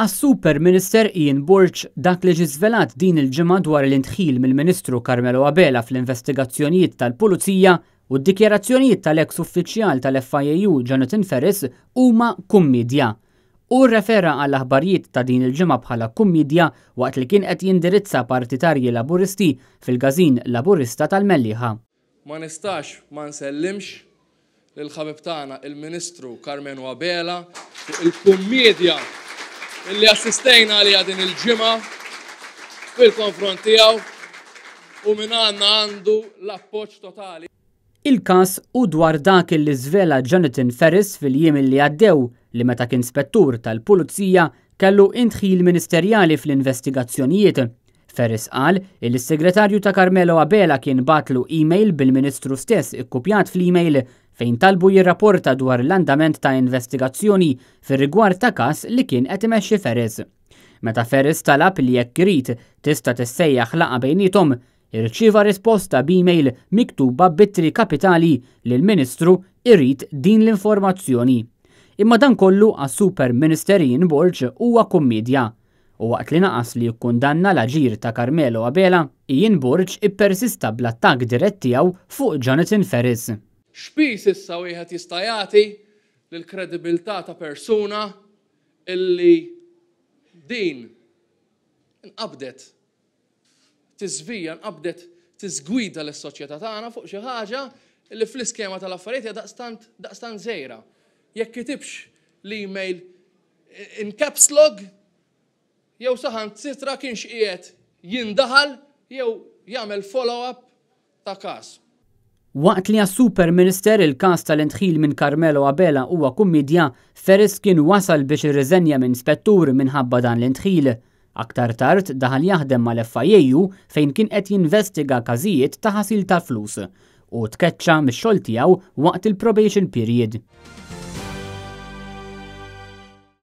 Għas-Super Minister Ian Borg, dak li ġie żvelat din il-ġimgħa dwar l-indħil mill-Ministru Carmelo Abela fl-investigazzjonijiet tal-Pulizija u d-dikjarazzjonijiet tal-eks uffiċjal tal-FIAU Jonathan Ferris huma kummiedja. Hu rrefera għall-aħbarijiet ta' din il-ġimgħa bħala kummiedja waqt li kien qed jindirizza partitarji Laburisti fil-Każin Laburista tal-Mellieħa. Ma nistax ma nsellimx lill-ħabib tagħna il-Ministru Karmenu Abela fuq il-kummiedja illi assistejna għaliha din il-ġimgħa fil-konfront tiegħu u minn għandna għandu l-appoġġ totali. Il-każ hu dwar dak illi żvela Jonathan Ferris fil-jiem illi għaddew li meta kien spettur tal-Pulizija kellu indħil ministerjali fl-investigazzjonijiet. Ferris qal illi s-Segretarju ta' Carmelo Abela kien bagħatlu email bil-Ministru stess ikkupjat fl-email fejn talbu jirrapporta dwar l-andament ta' investigazzjoni fir-rigward ta' każ li kien qed imexxi Ferris. Meta Ferris talab li jekk irid tista' tissejjaħ laqgħa bejniethom, irċieva risposta b'email miktuba b'ittri kapitali li l-Ministru irid din l-informazzjoni. Imma dan kollu għas-Super Minister Ian Borg huwa kummiedja. U waqt li naqas li jikkundanna l-aġir ta' Carmelo Abela, Ian Borg ippersista bl-attakk dirett tiegħu fuq Jonathan Ferris. X'piż issa wieħed jista' jagħti lill-kredibilità ta' persuna illi din inqabdet tiżvija, nqabdet tiżgwida lis-soċjetà tagħna fuq xi ħaġa li fl-iskema tal-affarijiet hija daqstant daqstant żgħira. Jekk kitibx l-email in caps lock jew saħansitra kienx qiegħed jindaħal jew jagħmel follow-up ta' każ. Waqt li għas-Super Minister il-każ tal-indħil minn Carmelo Abela huwa kummiedja, Ferris kien wasal biex irriżenja minn spettur minħabba dan l-indħil. Aktar tard daħal jaħdem mal-FIAU fejn kien qed jinvestiga każijiet ta' ħasil ta' flus u tkeċċa mix-xogħol tiegħu waqt il-probation period.